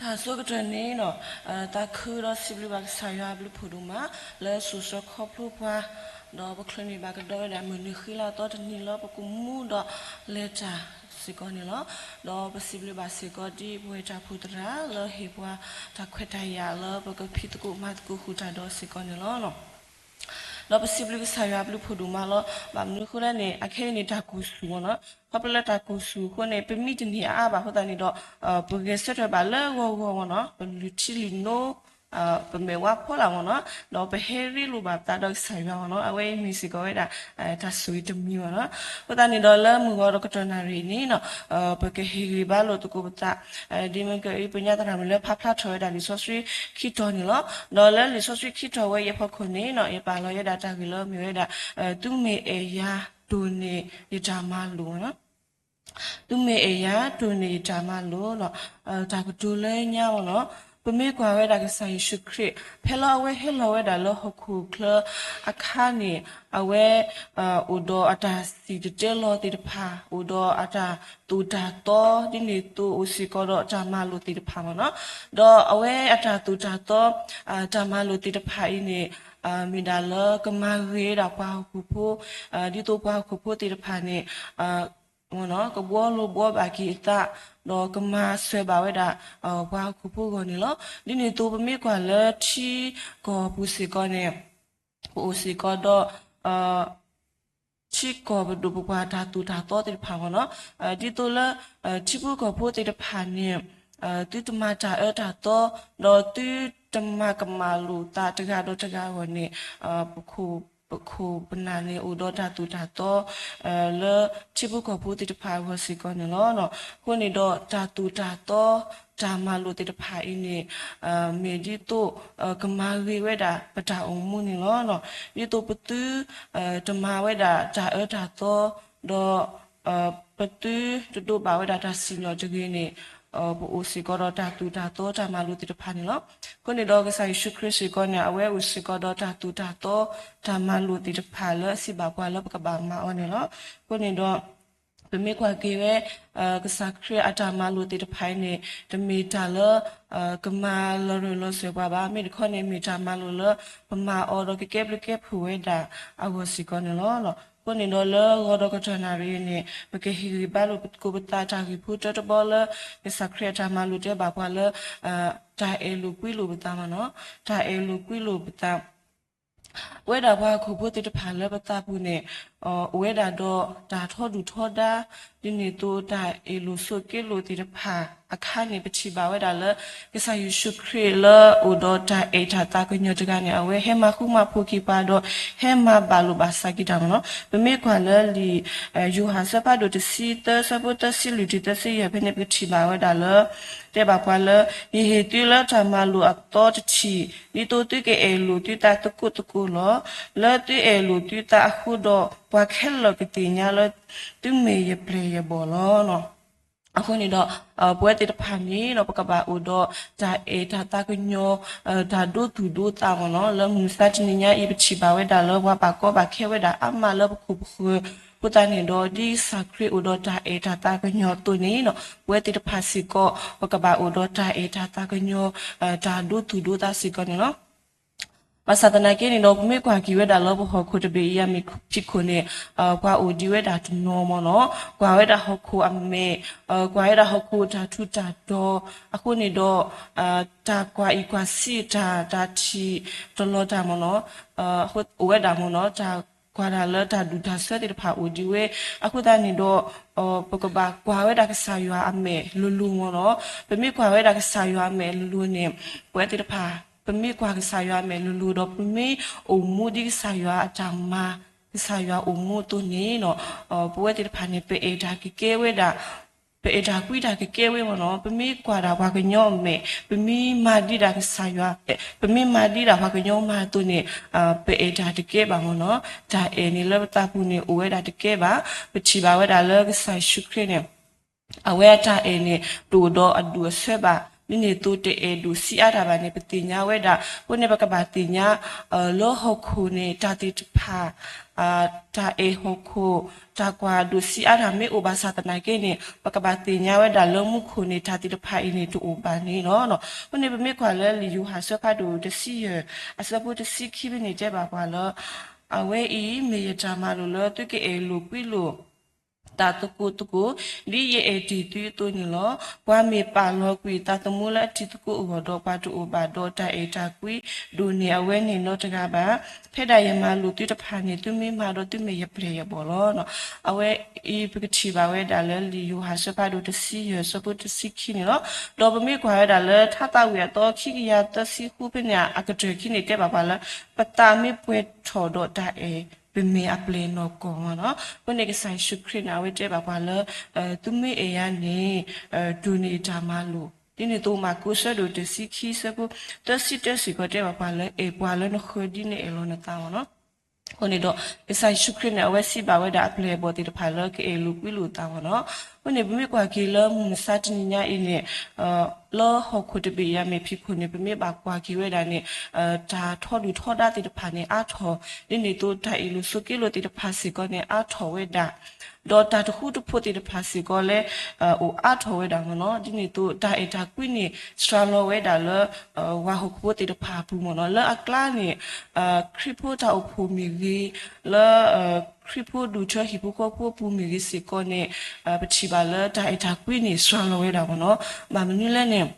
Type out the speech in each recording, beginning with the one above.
တၢ်ဆိကတၢၢ်န့ၣ် တၢ်ခုဒီးစံးဘျုးဘၣ်ကစၢ်ယွၤအဘျုးဖးဒိၣ်မး လၢစိာ်ဆှၢခီဖျိပှၤ, ဒီးပချုးန့ၢ်ဘၣ်ကဒီးဝဲဒၣ်မုၢ်နံၤဃံလၤသီတနံၤလၢပကမူဒီးလဲၤတၢ်စ့ၢ်ကီးန့ၣ်လီၤ. ဒီးပစံးဘျုးဘၣ်စ့ၢ်ကီးဒ်ပဝဲတၢ်ဖှိၣ်သရၣ်လၢဟ့ၣ်ပှၤတၢ်ခွဲးတၢ်ယာ်လၢပကဖံးသကိးမၤသကိးဃုာ်တၢ်ဒီးစ့ၢ်ကီးန့ၣ်လီၤ. ဒီးပစံးဘျုးကစၢ်ယွၤအဘျုးဖးဒိၣ်မးလီၤ. ဘၣ်မနုၤအဃိလဲၣ်န့ၣ် အခဲအံၤန့ၣ်တၢ်ကိၢ်ဆူၣ်မ့ၢ်နီၤ, ခီဖျိလၢတၢ်ကိၢ်ဆူၣ်အဃိန့ၣ် ပမံတန့ၢ်အါအါဘၣ်အဃိသတးန့ၣ်ဒီး ပဂဲၤဆၢထၢၣ်ဘၣ်လၢဂီၤဂီၤမ့ၢ်နီၤ, ပလုၢ်ထံလုၢ်နိ ပမဲာ်ဝါဖီလာ်မ့ၢ်နီၤ, ဒီးပဟဲရ့လိာ်ဘၣ်ပသးဒီးကစၢ်ယွၤမ့ၢ်နီၤ, အဝဲအံၤမ့ၢ်စ့ၢ်ကီးဝဲဒၣ် တၢ်ဆိၣ်ဂ့ၤတမံၤမ့ၢ်နီၤ. အဃိသတးန့ၣ်ဒီးလၢမုၢ်ဂီၤဒီးကတီၢ်နၣ်ရံၣ်န့ၣ်နီၤ, ပကဟ့ၣ်ဂံၢ်ဘါလိာ်သကိးပသး ဒ်မ့ၢ်ကပညါသရၣ်မုၣ်လၢဖးဖျါထီၣ်ဝဲဒၣ်လံာ်စီဆှံခံတီၤန့ၣ်လီၤ. ဒီးလၢလံာ်စီဆှံခံတီၤဝဲအံၤအဖီခိၣ်န့ၣ်နီၤ, ယပာ်လီၤဝဲဒၣ်တၢ်ဂ့ၢ်လၢမ့ၢ်ဝဲဒၣ် သုမ့ၢ်အဲၣ်ယၤတိၢ်န့ၢ်ယတၢ်မၤလိာ်မ့ၢ်နီၤ, သုမ့ၢ်အဲၣ်ယၤတိၢ်န့ၢ်ယတၢ်မၤလိာ်နီၤ, တၢ်ကတိၤလၢညါမ့ၢ်နီၤ, ပမ့ၢ်ကွၢ်ဝဲဒၣ်ကစၢ်ယ့ၣ်ၡူးခရံာ် ဖဲလၢအဝဲဟဲလီၤဝဲဒၣ်လၢဟီၣ်ခိၣ်ချၢအခါန့ၣ် အဝဲ အိၣ်ဒီးအတၢ်စံၣ်တဲၤတဲလီၤသ့ၣ်တဖၣ်, အိၣ်ဒီးအတၢ်သိၣ်တၢ်သီ ဒ်န့ၣ်အသိးအိၣ်စ့ၢ်ကီးဒီးတၢ်မၤလိာ်သ့ၣ်တဖၣ်မ့ၢ်နီၤ. ဒီးအဝဲအတၢ်သိၣ်တၢ်သီ တၢ်မၤလိာ်သ့ၣ်တဖၣ်အံၤန့ၣ် မ့ၢ်ဒၣ်လၢကမၤဂ့ၤဝဲဒၣ်ပှၤဟီၣ်ခိၣ်ဖိ, ဒ်သိးပှၤဟီၣ်ခိၣ်ဖိသ့ၣ်တဖၣ်န့ၣ် ကဘှီလိာ်ဘှီဘၣ်က့ၤအသး, ဒီးကမၤစၢၤဘၣ်ဝဲဒၣ် ပှၤဟီၣ်ခိၣ်ဖိအဂီၢ်န့ၣ်လီၤ. ဒ်န့ၣ်အသိးပမ့ၢ်ကွၢ်လၢထံကီၢ်ပူၤစ့ၢ်ကီးန့ၣ် ပအိၣ်စ့ၢ်ကီးဒီး ထံကီၢ်ပဒိၣ်ပပှၢ်တၢ်သိၣ်တၢ်သီသ့ၣ်တဖၣ်မ့ၢ်နီၤ, ဒ်သိးလၢ ထံဖိကီၢ်ဖိသ့ၣ်တဖၣ်န့ၣ် သုတမၤတၢ်အၢတၢ်သီ, ဒီးသုတမၤကမၣ်လိာ်သးတဂၤဒီးတဂၤအဂီၢ်န့ၣ် ပခိၣ်ပနၢ်န့ၣ် အိၣ်ဒီးတၢ်သိၣ်တၢ်သီ လၢထံဖိကီၢ်ဖိသ့ၣ်တဖၣ်အဂီၢ်စ့ၢ်ကီးန့ၣ်လီၤ. အဃိန့ၣ်ဒီးတၢ်သိၣ်တၢ်သီ တၢ်မၤလိာ်သ့ၣ်တဖၣ်အံၤန့ၣ် မ့ၢ်ဒ်သိး ကမၤဂ့ၤဝဲဒၣ်ပတၢ်အိၣ်မူန့ၣ်လီၤ. ဒ်သိးပသု တမၤဝဲဒၣ်တၢ်အၢတၢ်သီ ဒီး ပသုတဒိးဘၣ်ဝဲဒၣ်တၢ်စံၣ်ညီၣ်တဂ့ၤန့ၣ် ပအိၣ်စ့ၢ်ကီးဒီးတၢ်သိၣ်တၢ်သီတၢ်မၤလိာ်သ့ၣ်တဖၣ်န့ၣ်လီၤ. အဃိန့ၣ်ဒီးကစၢ်ယ့ၣ်ၡူးခရံာ်စ့ၢ်ကီးန့ၣ် အဝဲအိၣ်စ့ၢ်ကီးဒီးတၢ်သိၣ်တၢ်သီတၢ်မၤလိာ်သ့ၣ်တဖၣ်လၢအစံးဘၣ်ပှၤလၢပကဘၣ်မၤအီၤန့ၣ်လီၤ. အဃိန့ၣ်ဒီး ပမ့ၢ်ကွၢ်က့ၤဝဲ ကစၢ်ခရံာ်အတၢ်မၤလိာ်သ့ၣ်တဖၣ်အံၤန့ၣ် တမ့ၢ်တၢ်လၢ ကမၤလီၤရၢၢ်လီၤစၢၤပှၤဘၣ်, မ့ၢ်တခီန့ၣ် မ့ၢ်တၢ်မၤလိာ်လၢ ပမၤအီၤဒီးကကဲဘျုးကဲဖှိၣ်ဝဲဒၣ်အဂီၢ်စ့ၢ်ကီးန့ၣ်လီၤ. အဃိန့ၣ်ဒီးလၢဂီၤဒီးကတီၢ်နၣ်ရံၣ်န့ၣ် ပကဟ့ၣ်ဂံၢ်ဘါလိာ်သကိးပသးတၢ်ဂ့ၢ်ဖိတၢတဘီလၢ ကစၢ်ခရံာ်အတၢ်မၤလိာ်တဲဘၣ်ပှၤလၢ တၢ်အဲၣ်လိာ်ကွံလိာ်ပသးမ့ၢ်နီၤ, တၢ်အဲၣ်လိာ်ကွံလိာ်ပသး ပဝဲဒၣ်ပှၤဟီၣ်ခိၣ်ဖိသ့ၣ်တဖၣ်လၢပသးပူၤန့ၣ် အိၣ်ဝဲဒၣ်ဒီးတၢ်ထီဒုၣ်ထီဒါ ဒ်န့ၣ်အသိးတၢ်အ့ၣ်လိာ်ဆိးက့လိာ်သ့ၣ်တဖၣ်အခါန့ၣ် ပထံၣ်ဘၣ်ဝဲဒၣ်လၢ ကစၢ်ယ့ၣ်ၡူးခရံာ်လၢအိၣ်ဒီးတၢ်အဲၣ်တၢ်သးကညီၤတဂၤန့ၣ် အဝဲဟဲမၤဃူမၤဖိးက့ၤပှၤဒီး ဟဲမၤဘၣ်လိာ်ဘၣ်စးက့ၤတၢ်မ့ၢ်နီၤ. ပမ့ၢ်ကွၢ်လၢလံာ် ယိၤဟၣ်အဆၢဖးဒိၣ်တဆံသၢ အဆၢဖိသၢဆံလွံၢ်တုၤသၢဆံယဲၢ်ဖဲန့ၣ် ပကထံၣ်ဘၣ်ဝဲဒၣ်လၢ တဲဘၣ်ပှၤလၢ ယဟ့ၣ်သုလၢတၢ်မၤလိာ်အသီတထံၣ် ဒ်သိးသုကအဲၣ်လိာ်သုသးသကိးသကိးလီၤ. လၢသုအဲၣ်လိာ်သုသးအဃိဒီး ပှၤခဲလၢာ်ကသ့ၣ်ညါလၢ သုမ့ၢ်ယပျဲၢ်ယဘီၣ်လီၤ. အဃိန့ၣ်ဒီး ပဝဲသ့ၣ်တဖၣ်န့ၣ်ဒီး ပကဘၣ်အိၣ်ဒီးတၢ်အဲၣ်တၢ်သးကညီၤ တၢ်ဒိသူၣ်ဒိသးမ့ၢ်နီၤ. လၢမုၢ်မဆါတနံၤညါအံၤ ပထံၣ်ဘၣ်ဝဲဒၣ်လၢပှၤဘၣ်ကီဘၣ်ခဲဝဲဒၣ်အါမးလၢပခိၣ်ပဃၢၤ အဃိသတးန့ၣ်ဒီး ဒ်ကစၢ်ခရံာ်အိၣ်ဒီးတၢ်အဲၣ်တၢ်သးကညီၤအသိးန့ၣ်ဒီး ပဝဲသ့ၣ်တဖၣ်စ့ၢ်ကီး ပကဘၣ်အိၣ်ဒီးတၢ်အဲၣ်တၢ်သးကညီၤ တၢ်ဒိသူၣ်ဒိသးစ့ၢ်ကီးန့ၣ်လီၤ. ဘၣ်ဆၣ်သနာ်က့န့ၣ်ဒီး ပမ့ၢ်ကွၢ်က့ၤဝဲဒၣ်လၢပဟီၣ်ခိၣ်တဘ့ၣ်အံၤအမံၤဖံးခိၣ်န့ၣ် ပှၤအိၣ်ဒံးဝဲဒၣ်တနီၤမ့ၢ်နီၤ, ကွၢ်ဝဲဒၣ်ဟီၣ်ခိၣ်အမဲာ်, ကွၢ်ဝဲဒၣ်ဟီၣ်ခိၣ်တၢ်ထူးတၢ်တီၤ, အဃိန့ၣ်ဒီး တၢ်ကွၢ်အံၤကွၢ်ဆံးတၢ်, တၢ်ထံၣ်တလီၤတၢ်မ့ၢ်နီၤ, အိၣ်ဝဲဒၣ်မ့ၢ်နီၤ, တၢ်ကွၢ်တၢ်လၢတၢ်ဒူၣ်တၢ်ဆၢသ့ၣ်တဖၣ်အိၣ်ဒံးဝဲ, အဃိသတးန့ၣ်ဒီး ပကဘၣ်ကွၢ်ဝဲဒၣ်ကစၢ်ယွၤအမဲာ်လိၤလိၤမ့ၢ်နီၤ, ပမ့ၢ်ကွၢ်ဝဲဒၣ်ကစၢ်ယွၤအမဲာ်လိၤလိၤန့ၣ် ပဝဲသ့ၣ်တဖၣ် ပမ့ၢ်ကွၢ်ကစၢ်ယွၤအမဲာ်လိၤလိၤဒီး ပမ့ၢ်အိၣ်မူဒ်ကစၢ်ယွၤအတၢ်မၤ ကစၢ်ယွၤအိၣ်မူအသိးန့ၣ်နီၤ, ပဝဲသ့ၣ်တဖၣ်န့ၣ် ပအဲၣ်တၢ်ကကဲဝဲဒၣ်, ပအဲၣ်တၢ်ကွံတၢ်ကကဲဝဲမ့ၢ်နီၤ, ပမ့ၢ်ကွၢ်ဒၣ်ပှၤကညီအမဲာ်, ပမ့ၢ်မၤဒံးဒၣ်ကစၢ်ယွၤ, ပမ့ၢ်မၤဒံးဒၣ်ပှၤကညီမၤအသိးန့ၣ် ပအဲၣ်တၢ်တကဲဘၣ်မ့ၢ်နီၤ, တၢ်အဲၣ်န့ၣ်လၢပသးပူၤန့ၣ် အိၣ်ဝဲဒၣ်တကဲဘၣ်, ပထံၣ်ဘၣ်ဝဲဒၣ်လၢကစၢ်ယ့ၣ်ၡူးခရံာ်န့ၣ် အဝဲအတၢ်အဲၣ်န့ၣ် တအိၣ်ဒီးအဒူၣ်အဆၢဘၣ်, ဒ်န့ၣ်သိးတအဲၣ်ဒိးစံးအါတၢ်ဘၣ်န့ၣ် ပသ့ၣ်ညါဝဲဒၣ်. အဃိန့ၣ် ပကဘၣ်သ့ၣ်ညါ လၢဟီၣ်ခိၣ်န့ၣ် တၢ်သ့ၣ်တဖၣ် တၢ်အဲၣ်ဟီၣ်ခိၣ် တၢ်ကွၢ်ဒိၣ်စံးအါတၢ်မ့ၢ်အိၣ်ဘၣ်ဆၣ်သနာ်က့န့ၣ် ပကဘၣ်သ့ၣ်ညါဝဲဒၣ်လၢမူခိၣ်န့ၣ် တၢ်သ့ၣ်တဖၣ်အံၤန့ၣ်တအိၣ်ဘၣ်န့ၣ်လီၤ. အဃိန့ၣ် ပမ့ၢ်ကွၢ်လၢလံာ်ယိၤဟၣ်အဆၢဖးဒိၣ်တဆံယဲၢ် အဆၢဖိတဆံခံဖဲန့ၣ်တဲဘၣ်ပှၤလၢ အဝဲအံၤမ့ၢ်ယတၢ်မၤလိာ်လၢသုကအဲၣ်လိာ်ကွံလိာ် တၢ်သကိးသကိး ဒ်ယအဲၣ်တ့ၢ်သုအသိးန့ၣ်လီၤ. ပှၤမ့ၢ်ပာ်လီၤကွံာ်သးသမူလၢအတံၤသကိးအဂီၢ်ဒီး ပှၤတအိၣ်ဘၣ်ဒီးတၢ်အဲၣ်တၢ်ကွံဒိၣ်န့ၢ်အဝဲန့ၣ်နီတဂၤဘၣ်. ဖဲဒၣ်ယမၤလိာ်သုတဖၣ်န့ၣ် သုမ့ၢ်မၤဒီးသုမ့ၢ်ယပျဲၢ်ယဘီၣ်လီၤ. အဝဲအံၤပကထံၣ်ဘၣ်ဝဲဒၣ်လၢလံာ်ယိၤဟၣ်အဆၢဖးဒိၣ်တဆံယဲၢ်အဆၢဖိတဆံခံန့ၣ်လီၤ. ဒီးပမ့ၢ်ကွၢ်ဝဲဒၣ်လၢထါသးဝံၣ်အသီခံကယၤသၢဆံဃုဖဲန့ၣ် အကတၢၢ်ခံန့ၣ်တဲဘၣ်ပှၤလၢ ပသးမ့ၢ်ပှဲၤထီၣ်ဒီးတၢ်အဲၣ် ပမ့ၢ်အပျဲၢ်နီၢ်ကီၢ်မ့ၢ်နီၤ. အဃိန့ၣ် ကစၢ်ယ့ၣ်ၡူးခရံာ်န့ၣ် အဝဲတဲဘၣ်ပှၤလၢ သုမ့ၢ်အဲၣ်ယၤန့ၣ် ဒိၣ်န့ၢ်တၢ်မၤလိာ် ဒ်န့ၣ်သိးမၢ်ကူးအဆၢဒိၣ်တဆံခံအဆၢဖိသၢဆံတၢစ့ၢ်ကီးတဲဘၣ်ပှၤလၢ အဲၣ်ပှၤလၢနဃၢၤဒ်နအဲၣ်လီၤနသးမ့ၢ်နီၤ. အဃိန့ၣ်ဒီး ကစၢ်ယ့ၣ်ၡူးခရံာ်န့ၣ် အဝဲစံးဘၣ်ဝဲဒၣ်အပျဲၢ်အဘီၣ်သ့ၣ်တဖၣ်လၢကအဲၣ်လိာ်ကွံလိာ်သးမ့ၢ်နီၤ. အဃိန့ၣ် ပမ့ၢ်ကွၢ်က့ၤလၢမုၢ်မဆါတနံၤညါအံၤန့ၣ် လၢဟီၣ်ခိၣ်တဘ့ၣ်အံၤအမဲာ်ဖံးခိၣ်န့ၣ် ပမ့ၢ်ဘၣ်ကွၢ်က့ၤဝဲဒၣ်န့ၣ် တၢ်ထီဒုၣ်ထီဒါသ့ၣ်တဖၣ်န့ၣ် အါထီၣ် ဒ်န့ၣ်သိးတၢ်အ့ၣ်လိာ်ဆိးက့လိာ်သ့ၣ်တဖၣ်စ့ၢ်ကီးန့ၣ် အါထီၣ်ဝဲဒၣ် ဒီးတၢ်တဃူတဖိးသ့ၣ်တဖၣ်စ့ၢ်ကီးလၢ အိၣ်အါထီၣ်ဝဲဒၣ်မ့ၢ်နီၤ. ဒ်န့ၣ်သိးတၢ်အဲၣ်တၢ်ကွံန့ၣ် စှၤလီၤဝဲဒၣ်လၢ ပှၤဟီၣ်ခိၣ်ဖိသ့ၣ်တဖၣ်အပူၤမ့ၢ်နီၤ. လၢအကျါန့ၣ် ခရံာ်ဖိတၢ်အိၣ်ဖှိၣ်မ့ၢ်ဂ့ၤ, လၢ ခရံာ်ဖိဒူၣ်ထၢဟံၣ်ဖိဃီဖိပူၤမ့ၢ်ဂ့ၤစ့ၢ်ကီးန့ၣ် ပထံၣ်ဘၣ်လၢတၢ်အဲၣ်တၢ်ကွံန့ၣ် စှၤလီၤဝဲဒၣ်မ့ၢ်နီၤ. ဘၣ်မနုၤလဲၣ်န့ၣ်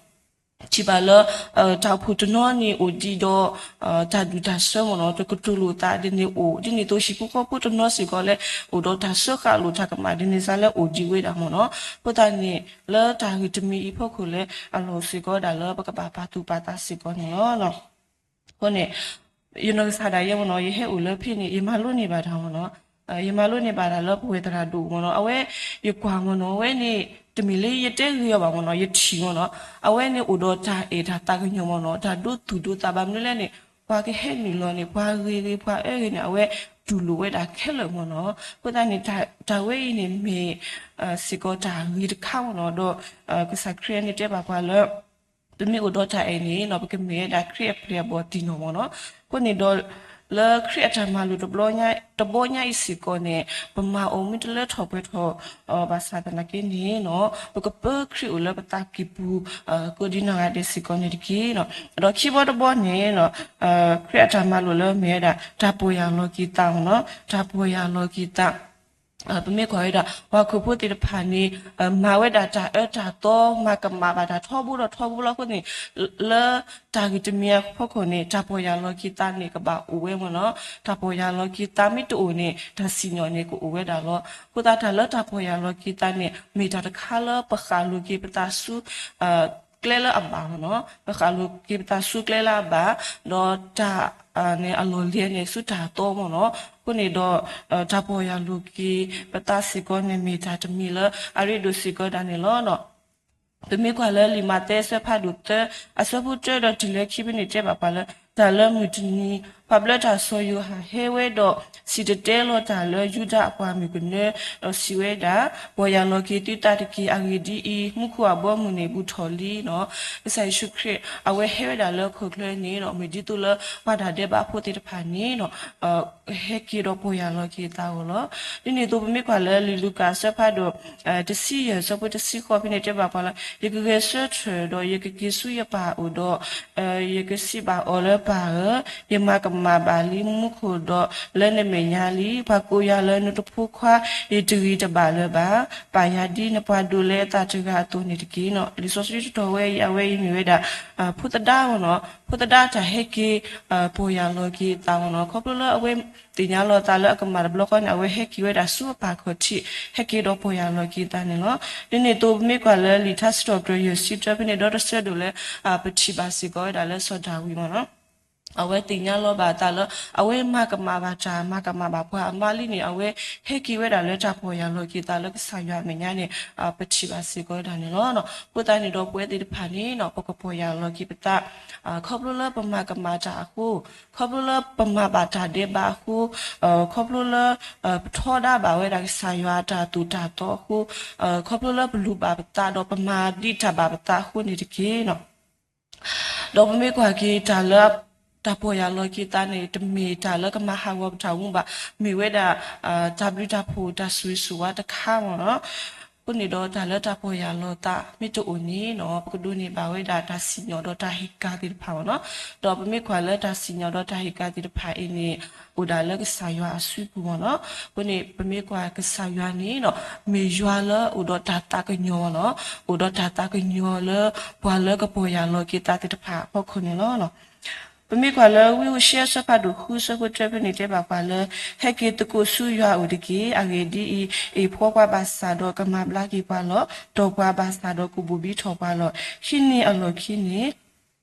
ထံၣ်ဘၣ်လၢ တၢ်အိၣ်ဖှိၣ်တနီၤန့ၣ်အိၣ်ဒံးဒီး တၢ်ဒူၣ်တၢ်ဆၢမ့ၢ်နီၤ တကတိၤလိာ်သးဒ်န့ၣ်အိၣ်, ဒ်န့ၣ်သိးဟံၣ်ဖိဃီဖိတနီၤစ့ၢ်ကီးလၢ အိၣ်ဒီးတၢ်စၢဃာ်လိာ်တၢ်ကမၣ်ဒ်န့ၣ်စ့ၢ်လၢအိၣ်ဒံးဝဲဒၣ်မ့ၢ်နီၤ. အဃိသတးန့ၣ် လၢတၢ်ဂ့ၢ်တမံၤအံၤဖီခိၣ်လၢ အလီၢ်စ့ၢ်ကီးဝဲဒၣ်လၢပကဘၣ်ပာ်သူၣ်ပာ်သးစ့ၢ်ကီးန့ၣ်လီၤ. အဃိန့ၣ် ယနီၢ်ကစၢ်ဒၣ်ယဲမ့ၢ်နီၤ ယဟဲအိၣ်လၢဖဲန့ၣ် ယမၤလိန့ၢ်ဘၣ်တၢ်မ့ၢ်နီၤ, ယမၤလိန့ၢ်ဘၣ်တၢ်လၢပဝဲသရၣ်ဒိၣ်မ့ၢ်နီၤ, အဝဲ ယကွၢ်မ့ၢ်နီၤ အဝဲန့ၣ် တမ့ၢ်လၢယတဲဂ့ၤအီၤဘၣ်မ့ၢ်နီၤ ယထံၣ်မ့ၢ်နီၤ, အဝဲန့ၣ်အိၣ်ဒီးတၢ်အဲၣ်တၢ်သးကညီၤမ့ၢ်နီၤ တၢ်ဒိသူၣ်ဒိသးဘၣ်မနုၤလဲၣ်န့ၣ် ပှၤကဟဲနုာ်လီၤန့ၣ် ပှၤဂ့ၤဂ့ၤ ပှၤအၢဂ့ၤန့ၣ် အဝဲတူၢ်လိာ်ဝဲဒၣ်ခဲလၢာ်မ့ၢ်နီၤ, အဃိသတးန့ၣ် တၢ်ဝဲအံၤန့ၣ်မ့ၢ် စ့ၢ်ကီးတၢ်ဂ့ၤတခါမ့ၢ်နီၤ, ဒီး ကစၢ်ခရံာ်န့ၣ်တဲဘၣ်ပှၤလၢ ပမ့ၢ်အိၣ်ဒီးတၢ်အဲၣ်န့ၣ်နီၤ ပကမ့ၢ်ဝဲဒၣ်ခရံာ်အပျဲၢ်အဘီၣ်တံၢ်နီၢ်မ့ၢ်နီၤ, အဃိန့ၣ်ဒီး လၢခရံာ်အတၢ်မၤလိာ်တဘျီညါအံၤစ့ၢ်ကီးန့ၣ် ပမၤအီၤမ့ၢ်တလၢထီၣ်ပှဲၤထီၣ် ဘၣ်ဆၣ်သနာ်က့န့ၣ်နီၤ ပကပၢခရံာ်အိၣ်လၢပသးကံၢ်ပူၤ ကိးဒံနီၢ်ဂၤဒဲးစ့ၢ်ကီးန့ၣ်တက့ၢ်နီၤ, ဒီးခံဘီတဘီန့ၣ်နီၤ ခရံာ်အတၢ်မၤလိာ်လၢမ့ၢ်ဝဲဒၣ် တၢ်ပီၢ်ယၢ်လီၤက့ၤသးမ့ၢ်နီၤ တၢ်ပီၢ်ယၢ်လီၤက့ၤသး ပမ့ၢ်ကွၢ်ဝဲဒၣ် ပှၤဟီၣ်ခိၣ်ဖိသ့ၣ်တဖၣ်န့ၣ် မၤဝဲဒၣ်တၢ်အၢတၢ်သီ မၤကမၣ်ဘၣ်တၢ်ထီဘိဒီးထီဘိလီၤအဃိန့ၣ် လၢတၢ်ဂ့ၢ်တမံၤအဖီခိၣ်န့ၣ် တၢ်ပီၢ်ယၢ်လီၤက့ၤသးန့ၣ် ကဘၣ်အိၣ်ဝဲမ့ၢ်နီၤ, တၢ်ပီၢ်ယၢ်လီၤက့ၤသးမ့ၢ်တအိၣ်န့ၣ် တၢ်စံၣ်ညီၣ်န့ၣ်ကအိၣ်ဝဲဒၣ်လီၤ. အဃိသတးတၢ်လၢတၢ်ပီၢ်ယၢ်လီၤက့ၤသးန့ၣ် မ့ၢ်တၢ်တခါလၢပဃၣ်လိၤက့ၤပသးဆူ ကျဲလၢအဘၣ်မ့ၢ်နီၤ, ပဃၣ်လိၤက့ၤပသးဆူကျဲလၢအဘၣ်, ဒီးတၢ်န့ၣ်အလီၢ်လံၤန့ၣ်ဆူတၢ်သီမ့ၢ်နီၤ, အဃိန့ၣ်ဒီး တၢ်ပီၢ်ယၢ်လိၤက့ၤပသးစ့ၢ်ကီးန့ၣ် မ့ၢ်တၢ်တမံၤလၢအရ့ဒိၣ်စ့ၢ်ကီးဒၣ်န့ၣ်လီၤ. ပမ့ၢ်ကွၢ်လၢလံာ်မးသဲအဆၢဖးဒိၣ်သၢ အဆၢဖိတၢဒီးတုၤလၢခံဖဲန့ၣ်တဲဘၣ်ပှၤလၢ တၢ်လၢမုၢ်တနံၤ ပှၤဘျၢတၢ်စီၤယိၤဟၣ်ဟဲဝဲဒီး စံၣ်တဲၤတဲလီၤတၢ်လၢယူဒၤအပှၤမုၣ်ကနၢ ဒီးစံးဝဲဒၣ်, ပီၢ်ယၢ်လီၤက့ၤသုသးတက့ၢ်, အဂ့ၢ်ဒ်အံၤ, မူခိၣ်အဘီအမုၢ်န့ၣ်ဘူးထီၣ်လံနီၤ. ကစၢ်ယ့ၣ်ၡူးခရံာ် အဝဲဟဲဝဲဒၣ်လၢဟီၣ်ခိၣ်ချၢန့ၣ်နီၤ, မ့ၢ်ဒ်သိးလၢပှၤတၢ်ဒဲးဘးဖိသ့ၣ်တဖၣ်န့ၣ်နီၤ ဟဲက့ၤဒီးပီၢ်ယၢ်လီၤက့ၤအသးအဂီၢ်လီၤ. ဒ်န့ၣ်အသိးပမ့ၢ်ကွၢ်လၢလံာ်လူၤကၣ်အဆၢဖးဒိၣ် တဆံယဲၢ်အဆၢဖိတဆံဃိးဖဲန့ၣ်တဲဘၣ်ပှၤလၢ ယကဂဲၤဆၢထၢၣ်ဒီးယကက့ၤဆူယပၢ်အအိၣ်ဒီး ယကစံးဘၣ်အီၤလၢပၢ်ဧၢ, ယမၤကမၣ်ဘၣ်လံမူခိၣ်ဒီးလၢနမဲာ်ညါလံ, ပှၤကိးယၤလၢနတဖိခွါ ယတဂံၢ်တဘၣ်လၢၤဘၣ်, ပာ်ယၤဒ်နပှၤဒိးလဲအသးတဂၤအသိးန့ၣ်တက့ၢ်နီၤ. လံာ်စီဆှံတတီၤဝဲအံၤ အဝဲအံၤမ့ၢ်ဝဲဒၣ် ဖိသဒါမ့ၢ်နီၤ, ဖိသဒါတၢ်ဟဲက့ၤ ပီၢ်ယၢ်လီၤက့ၤအသးမ့ၢ်နီၤ, ခီဖျိလၢအဝဲသ့ၣ်ညါလီၤအသးလၢအကမၣ်တဘျီဃီန့ၣ် အဝဲဟဲက့ၤဝဲဒၣ်ဆူအပၢ်ခီၣ်ထံး ဟဲက့ၤဒီးပီၢ်ယၢ်လီၤက့ၤအသးန့ၣ်လီၤ. ဒ်န့ၣ်အသိးပမ့ၢ်ကွၢ်လၢလံာ်ထါစံးထီၣ်ပတြၢၤယဲၢ်ဆံတၢဖဲန့ၣ် ဒီတဆၢဒိၣ်လၢ ပထံၣ်ဘၣ်စ့ၢ်ကီးဝဲဒၣ်လၢစီၤဒၤဝံးမ့ၢ်နီၤ အဝဲသ့ၣ်ညါလီၤဘၣ်အသးလၢ အဝဲမၤကမၣ်ဘၣ်တၢ် မၤကမၣ်ဘၣ်ပှၤအမါလံန့ၣ် အဝဲဟဲက့ၤဝဲဒၣ်လၢတၢ်ပီၢ်ယၢ်လီၤက့ၤသးလၢကစၢ်ယွၤအမဲာ်ညါန့ၣ် ပထံၣ်ဘၣ်စ့ၢ်ကီးဝဲဒၣ်န့ၣ်လီၤ. အဃိသတးန့ၣ်ဒီးပဝဲသ့ၣ်တဖၣ်န့ၣ် ပကပီၢ်ယၢ်လီၤက့ၤပသး ခီဖျိလၢပမၤကမၣ်တၢ်အဃိ, ခီဖျိလၢပမၤဘၣ်တၢ်ဒဲးဘးအဃိ, ခီဖျိလၢ ပထီဒါဘၣ်ဝဲဒၣ်ကစၢ်ယွၤအတၢ်သိၣ်တၢ်သီအဃိ, ခီဖျိလၢပလူၤဘၣ်ပသးဒီးပမၤဒံးတၢ်ဘၣ်ပသးအဃိန့ၣ်တက့ၢ်. ဒီးပမ့ၢ်ကွၢ်က့ၤတၢ်လၢ တၢ်ပီၢ်ယၢ်လီၤက့ၤသးန့ၣ် တမ့ၢ်တၢ်လၢကမၤဟးဂီၤပတၢ်အိၣ်မူဘၣ်, မ့ၢ်ဝဲဒၣ် တၢ်ဘျုးတၢ်ဖှိၣ်တၢ်ဆိၣ်ဂ့ၤဆိၣ်ဝါတခါမ့ၢ်နီၤ. အဃိန့ၣ်ဒီးတၢ်လၢတၢ်ပီၢ်ယၢ်လီၤသးမ့ၢ်တအိၣ်န့ၣ်နီၤ ပကဒိးန့ၢ်ဘၣ်ဝဲဒၣ်တၢ်စံၣ်ညီၣ်ဒီးတၢ်ဟ့ၣ်ကၣ်သ့ၣ်တဖၣ်မ့ၢ်နီၤ. ဒီးပမ့ၢ်ကွၢ်လၢတၢ်စံၣ်ညီၣ်ဒီးတၢ်ဟ့ၣ်ကၣ်သ့ၣ်တဖၣ်အံၤန့ၣ် အိၣ်ဒၣ်လၢကစၢ်ယွၤအစုပူၤမ့ၢ်နီၤ. အဃိန့ၣ် ပမ့ၢ်ကွၢ်ကစၢ်ယွၤန့ၣ်နီၤ မ့ၢ်ယွၤလၢအိၣ်ဒီးတၢ်သးကညီၤမ့ၢ်နီၤ, အိၣ်ဒီးတၢ်သးကညီၤလၢ ပှၤလၢကပီၢ်ယၢ်လီၤက့ၤသးသ့ၣ်တဖၣ်အဖီခိၣ်န့ၣ်လီၤ. ပမ့ၢ်ကွၢ်လၢဝံဧိၤၡ့ယၤအဆၢဖးဒိၣ်ဃုအဆၢဖိတၢဖဲန့ၣ်တဲဘၣ်ပှၤလၢ ဟဲက့ၤသကိးဆူယွၤအအိၣ်တက့ၢ်. အဂ့ၢ်ဒ်အံၤ, အ့ၣ်ဖှီပှၤဘၣ်ဆၣ်ဒီးကမၤဘျါက့ၤပှၤလီၤ. တီၢ်ပှၤဘၣ်ဆၣ်ဒီးကဘူၣ်ဘံထီၣ်ပှၤလီၤ. ခံနံၤအလီၢ်ခံန့ၣ်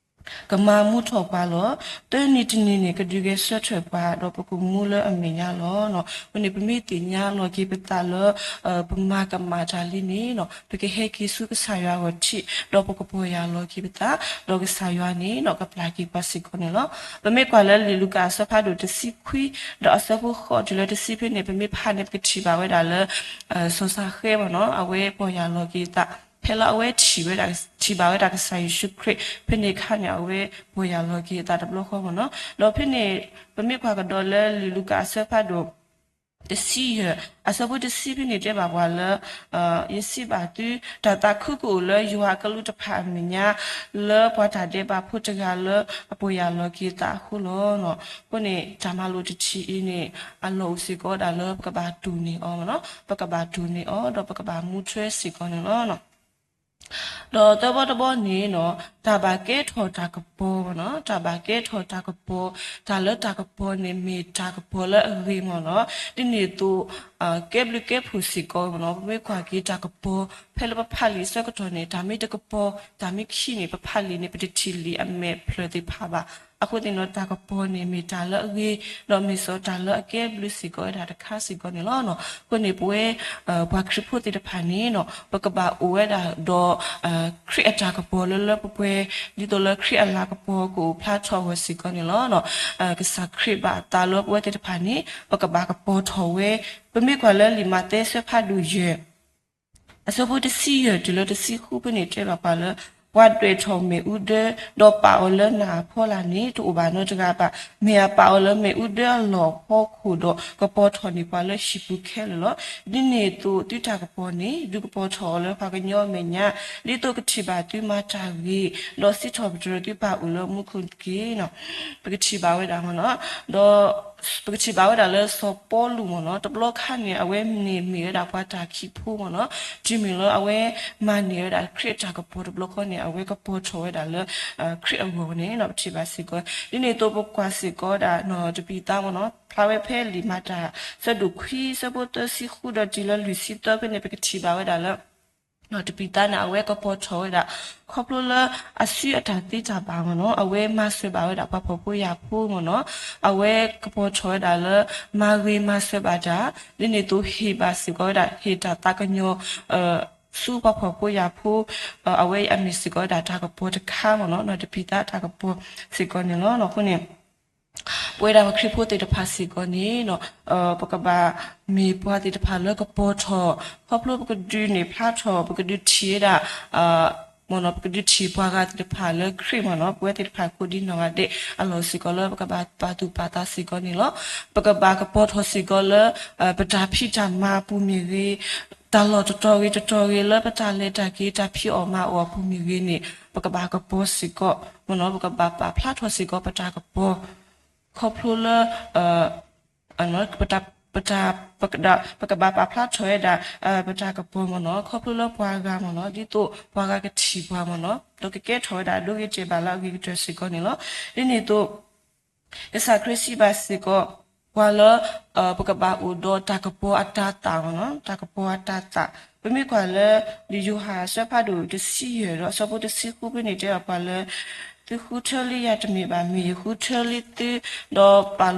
ကမၤမူထီၣ်ပှၤလီၤ. သၢနံၤတနံၤန့ၣ် ကဒုးဂဲၤဆၢထၢၣ်ပှၤ ဒီးပကမူလၢအမဲာ်ညါလီၤ. အဃိန့ၣ် ပမ့ၢ်သ့ၣ်ညါလီၤက့ၤပသးလၢ ပမၤကမၣ်တၢ်လံန့ၣ်နီၤ ပကဟဲက့ၤဆူကစၢ်ယွၤအဂီၢ်ထံး ဒီးပကပီၢ်ယၢ်လီၤက့ၤပသး ဒီးကစၢ်ယွၤန့ၣ်နီၤ ကပျၢ်က့ၤပှၤစ့ၢ်ကီးန့ၣ်လီၤ. ပမ့ၢ်ကွၢ်လၢလံာ်လူၤကၣ်အဆၢဖးဒိၣ်တဆံခွံ ဒီးအဆၢဖိဃိးတုၤလၢတဆံဖဲန့ၣ် ပမ့ၢ်ဖးန့ၣ် ပကထံၣ်ဘၣ်ဝဲဒၣ်လၢ စီၤစၤဃဲမ့ၢ်နီၤ အဝဲပီၢ်ယၢ်လီၤက့ၤသး ဖဲလၢအဝဲထံၣ်ဝဲဒၣ် ထံၣ်ဘၣ်ဝဲဒၣ်ကစၢ်ယ့ၣ်ၡူးခရံာ် ဖဲန့ၣ်အခါန့ၣ် အဝဲပီၢ်ယၢ်လီၤက့ၤအသးတဘျီဃီမ့ၢ်နီၤ. ဒီးဖဲန့ၣ် ပမ့ၢ်ကွၢ်ကဒီးလၢလံာ်လူၤကၣ်အဆၢဖးဒိၣ် တဆံယဲၢ် အဆၢဖိတဆံဖဲန့ၣ်တဲဘၣ်ပှၤလၢ ယစံးဘၣ်သု တၢ်သးခုကအိၣ်လၢယွၤအကလူးတဖၣ်အမဲာ်ညါ လၢပှၤတၢ်ဒဲးဘးဖိတဂၤလၢအပီၢ်ယၢ်လီၤက့ၤသးအဃိလီၤ. အဃိန့ၣ် တၢ်မၤလိာ်တထံၣ်အံၤန့ၣ် အလီၢ်အိၣ်စ့ၢ်ကီးဝဲဒၣ်လၢပကဘၣ်တိၢ်န့ၢ်အီၤမ့ၢ်နီၤ ပကဘၣ်တိၢ်န့ၢ်အီၤ ဒီးပကဘၣ်မူထွဲစ့ၢ်ကီးန့ၣ်လီၤ. ဒီးသၢဘီတဘီန့ၣ်နီၤ တၢ်ဘၣ်ကဲထီၣ်တၢ်ကပီၤမ့ၢ်နီၤ တၢ်ဘၣ်ကဲထီၣ်တၢ်ကပီၤ တၢ်လၢတၢ်ကပီၤန့ၣ် မ့ၢ်တၢ်ကပီၤလၢအဂ့ၤမ့ၢ်နီၤ. ဒ်န့ၣ်အသိး ကဲဘျုးကဲဖှိၣ်စ့ၢ်ကီးမ့ၢ်နီၤ ပမ့ၢ်ကွၢ်က့ၤတၢ်ကပီၤ ဖဲလၢပဖးလံာ်အဆၢကတီၢ်န့ၣ် တၢ်မ့ၢ်တကပီၤ တၢ်မ့ၢ်ခံးန့ၣ် ပဖးလံာ်န့ၣ် ပတထံၣ်လံာ်အမဲာ်ဖျၢၣ်သ့ၣ်တဖၣ်ဘၣ်. အဃိသတးန့ၣ်ဒီး တၢ်ကပီၤန့ၣ် မ့ၢ်တၢ်လၢအဂ့ၤ ဒီးမ့ၢ်စီၤတၢ်လၢအကဲဘျုးစ့ၢ်ကီးဝဲဒၣ်တခါစ့ၢ်ကီးန့ၣ်လီၤ. အဃိန့ၣ် ပဝဲ ပှၤခရံာ်ဖိသ့ၣ်တဖၣ်န့ၣ်နီၤ ပကဘၣ်အိၣ်ဝဲဒၣ်ဒီး ခရံာ်အတၢ်ကပီၤလၢလၢပှဲၤပှဲၤ ဒ်သိးလၢခရံာ်အလၤကပီၤကအိၣ်ဖျါထီၣ်အဂီၢ်စ့ၢ်ကီးန့ၣ်လီၤ. ကစၢ်ခရံာ်ဘၣ်အသးလၢပဝဲသ့ၣ်တဖၣ်န့ၣ် ပကဘၣ်ကပီၤထီၣ်ဝဲ ပမ့ၢ်ကွၢ်လၢလံာ်မးသဲအဆၢဖးဒိၣ်ယဲၢ် အဆၢဖိတဆံယဲၢ်တုၤလၢတဆံဃုဖဲန့ၣ်တဲဘၣ်ပှၤလၢ ပှၤဒွဲၣ်ထီၣ်မ့ၣ်အူဒၢ ဒီးပာ်အီၤလၢနးအဖီလာ်န့ၣ် တအိၣ်ဘၣ်နီတဂၤဘၣ်. မ့ၢ်အပာ်အီၤလၢမ့ၣ်အူဒၢအလီၢ်အဖီခိၣ်ဒီး ကပီၤထီၣ်န့ၢ်ပှၤလၢဟံၣ်ပူၤခဲလၢာ်လီၤ. ဒ်န့ၣ်အသိး သုတၢ်ကပီၤန့ၣ် ဒုးကပီၤထီၣ်အီၤလၢပှၤကညီအမဲာ်ညါ ဒ်သိးကထံၣ်ဘၣ်သုမၤတၢ်ဂ့ၤ ဒီးစံးထီၣ်ပတြၢၤသုပၢ်အိၣ်လၢမူခိၣ်တက့ၢ်. ပကထံၣ်ဘၣ်ဝဲဒၣ်မ့ၢ်နီၤ ဒီး ပကထံၣ်ဘၣ်ဝဲဒၣ်လၢစီၤပီလူးမ့ၢ်နီၤ တဘျီခါန့ၣ် အဝဲန့ၣ်မ့ၢ်ဝဲဒၣ်ပှၤတၢ်ခံးဖိမ့ၢ်နီၤ တုၤမ့ၢ်လၢအဝဲမၤန့ၢ်ဝဲဒၣ်ခရံာ်အတၢ်ကပီၤတဘျီဃီန့ၣ် အဝဲကပီၤထီၣ်ဝဲဒၣ်လၢ ခရံာ်အဂီၢ်န့ၣ် ပထံၣ်ဘၣ်စ့ၢ်ကီး ဒ်န့ၣ်အသိးပကွၢ်စ့ၢ်ကီးဝဲဒၣ်နီၢ်တပံၤသါမ့ၢ်နီၤ ဖျါဝဲဖဲလံာ်မၤတၢ် ဆၢဒိၣ်ခွံ ဆၢဖိသၢဆံဃုဒီးတုၤလၢလွံၢ်ဆံသၢဖဲန့ၣ် ပကထံၣ်ဘၣ်ဝဲဒၣ်လၢ နီၢ်တပံၤသါန့ၣ် အဝဲကပီၤထီၣ်ဝဲဒၣ် ခီဖျိလၢအစုအတၢ်သ့တၢ်ဘၣ်မ့ၢ်နီၤ အဝဲမၤစၢၤဘၣ်ဝဲဒၣ်ပှၤဖှီၣ်ဖိယာ်ဖိမ့ၢ်နီၤ အဝဲကပီၤထီၣ်ဝဲဒၣ်လၢ မၤဂ့ၤမၤစၢၤဘၣ်တၢ် ဒ်န့ၣ်အသိးဟ့ၣ်ဘၣ်စ့ၢ်ကီးဝဲဒၣ် ဟ့ၣ်တၢ်သးကညီၤ ဆူပှၤဖှီၣ်ဖိယာ်ဖိ အဝဲအံၤအမ့ၢ်စ့ၢ်ကီးဝဲဒၣ်တၢ်ကပီၤတခါမ့ၢ်နီၤ နီၢ်တပံၤသါတၢ်ကပီၤစ့ၢ်ကီးန့ၣ်လီၤ. အဃိန့ၣ် ပဝဲဒၣ်ပှၤခရံာ်ဖိသ့ၣ်တဖၣ်စ့ၢ်ကီးန့ၣ် ပကဘၣ်မ့ၢ်ပှၤသ့ၣ်တဖၣ်လၢကပီၤထီၣ် ခီဖျိပကဒုးန့ၢ်ဖျါထီၣ် ပကဒုးထံၣ်ဝဲဒၣ် မ့ၢ်နီၤ ပကဒုးထံၣ်ပှၤဂၤသ့ၣ်တဖၣ်လၢခရံာ်မ့ၢ်နီၤ ပဝဲသ့ၣ်တဖၣ်ကိးဒံနီၢ်ဂၤဒဲး အလီၢ်စ့ၢ်ကီးလၢပကဘၣ်ပာ်သူၣ်ပာ်သးစ့ၢ်ကီးန့ၣ်လီၤ. ပကဘၣ်ကပီၤထီၣ်စ့ၢ်ကီးလၢ ပတၢ်ဖံးတၢ်မၤအပူၤမ့ၢ်ဂ့ၤ, တၢ်လီၢ်တတီၤဂ့ၤတတီၤဂ့ၤလၢပတၢ်လဲၤတၢ်က့ၤတၢ်ဖံးအီၣ်မၤအီၣ်အပူၤမ့ၢ်ဂ့ၤန့ၣ် ပကဘၣ်ကပီၤစ့ၢ်ကီး မ့ၢ်နီၤ ပကဘၣ်ပာ်ဖျါထီၣ်စ့ၢ်ကီးပတၢ်ကပီၤ ခီဖျိလၢ ပတၢ် ပကဘၣ်ပာ်ဖျါထီၣ်ဝဲဒၣ် ပတၢ်ကပီၤမ့ၢ်နီၤ ခီဖျိလၢပှၤဂၤမ့ၢ်နီၤ ဒ်သိးပှၤဂၤကထံၣ်ပှၤမ့ၢ်နီၤ ဒီးကကဲထီၣ်ဝဲဒၣ်ဒိဂ့ၤတဲာ်ဘၣ်လၢအဂ့ၤကတၢၢ်စ့ၢ်ကီးန့ၣ်လီၤ. ဒ်န့ၣ်အသိး ကစၢ်ခရံာ်စံးဘၣ်စ့ၢ်ကီး ပှၤလၢ ပကဘၣ်အိၣ်ဒီးတၢ်ကပီၤအတၤသၣ်မ့ၢ်နီၤ တၢ်ကပီၤအတၤသၣ် ပမ့ၢ်ကွၢ်လၢ လံာ်ယိၤဟၣ်အဆၢဖးဒိၣ်တဆံယဲၢ်ဒီးအဆၢဖိတဆံဃုဖဲန့ၣ်တဲဘၣ်ပှၤလၢ သုဃုထၢလံယၤတမ့ၢ်ဘၣ်, မ့ၢ်ယဃုထၢလံသု, ဒီးပာ်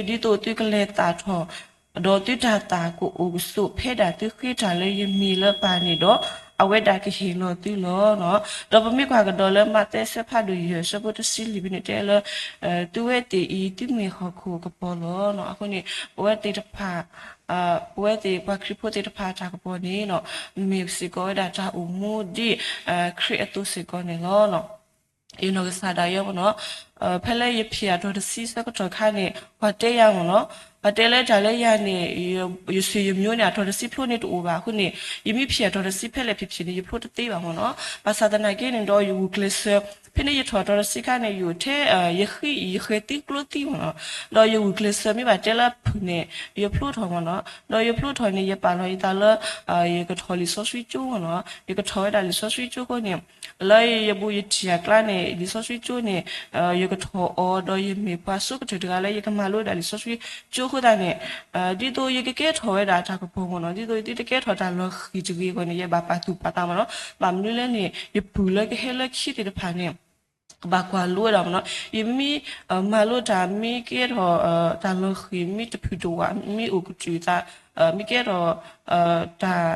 လီၤသု ဒ်သိးသုကလဲၤသးထီၣ်, ဒီးသုတၢ်သၣ်ကအိၣ်ကဆိးဖဲဒၣ်သုဃ့တၢ်လၢယမံၤလၢပၢ်န့ၣ်ဒီး, အဝဲဒၣ်ကဟ့ၣ်လီၤသုလီၤ. ဒီးပမ့ၢ်ကွၢ်ကဒီးလၢမးသဲအဆၢဖးဒိၣ်ယဲၢ် အဆၢဖိတဆံလွံၢ်ဖဲန့ၣ်တဲလၢ သုဝဲသ့ၣ်အံၤ သုမ့ၢ်ဟီၣ်ခိၣ်ကပီၤလီၤ. အဃိန့ၣ် ပဝဲသ့ၣ်တဖၣ် ပဝဲသ့ၣ်ပှၤခရံာ်ဖိသ့ၣ်တဖၣ်အတၢ်ကပီၤန့ၣ် မ့ၢ်စ့ၢ်ကီးဝဲဒၣ်တၢ်အိၣ်မူဒ်ခရံာ်အသိးစ့ၢ်ကီးန့ၣ်လီၤ. ယနီၢ်ကစၢ်ဒၣ်ယဲမ့ၢ်နီၤ, ဖဲလၢယဖံးအတီၤတဆံဆၢကတီၢ်ခါန့ၣ် ပှၤတဲယၤမ့ၢ်နီၤ, ပှၤတဲလၢတၢ်လၢယၤန့ၣ် ယဆွေယမျိုးန့ၣ် အတီၤတဆံဖျိန့ၣ်တအိၣ်ဘၣ်အဃိန့ၣ် ယမ့ၢ်ဖံးအတီၤတဆံဖဲလဲၣ်ဖံးဖံးန့ၣ် ယဖျိတသ့ဘၣ်မ့ၢ်နီၤ. ဘၣ်ဆၣ်သနာ်က့န့ၣ်ဒီး ယဂုာ်ကျဲးစၢး ဖဲန့ၣ်ယထီၣ်အတီၤတဆံခါန့ၣ် ယအိၣ်ထဲ ယဃံ ယဃဲၤသံကျိသံမ့ၢ်နီၤ, ဒီးယဂုာ်ကျဲးစၢးမ့ၢ်ဘၣ်တဲလၢဖုၣ်န့ၣ် ယဖျိထီၣ်မ့ၢ်နီၤ, ဒီးယဖျိထီၣ်န့ၣ် ယပာ်လီၤယသးလၢ ယကထီၣ်လံာ်စီဆှံကၠိမ့ၢ်နီၤ, ယကထီၣ်ဝဲဒၣ်လံာ်စီဆှံကၠိအဃိန့ၣ် လၢယဘူးယတံၢ်အကျါန့ၣ် လံာ်စီဆှံကၠိန့ၣ် ယကထီၣ်အီၤ ဒီးယမ့ၢ်ပှၤဆိကတၢၢ်တဂၤလၢယကမၤလိဝဲဒၣ်လံာ်စီဆှံကၠိအဃိသတးန့ၣ် ဒ်သိးယကကဲထီၣ်ဝဲဒၣ်တၢ်ကပီၤမ့ၢ်နီၤ, ဒ်သိးယသုတကဲထီၣ်တၢ်လီၤဃံၤတဂ့ၤအဂီၢ်န့ၣ် ယဘၣ်ပာ်သူၣ်ပာ်သးမ့ၢ်နီၤ. ဘၣ်မနုၤလဲၣ်န့ၣ် ယပုၢ်လၢကဟဲလၢခံသ့ၣ်တဖၣ်န့ၣ် ကဘၣ်ကွၢ်လိဝဲဒၣ်မ့ၢ်နီၤ, ယမ့ၢ်မၤလိတၢ် မ့ၢ်ကဲထီၣ် တၢ်လီၤဃံၤ မ့ၢ်တဖုၣ်တဝး မ့ၢ်အိၣ်ကတုၤသး မ့ၢ်ကဲထီၣ် တၢ်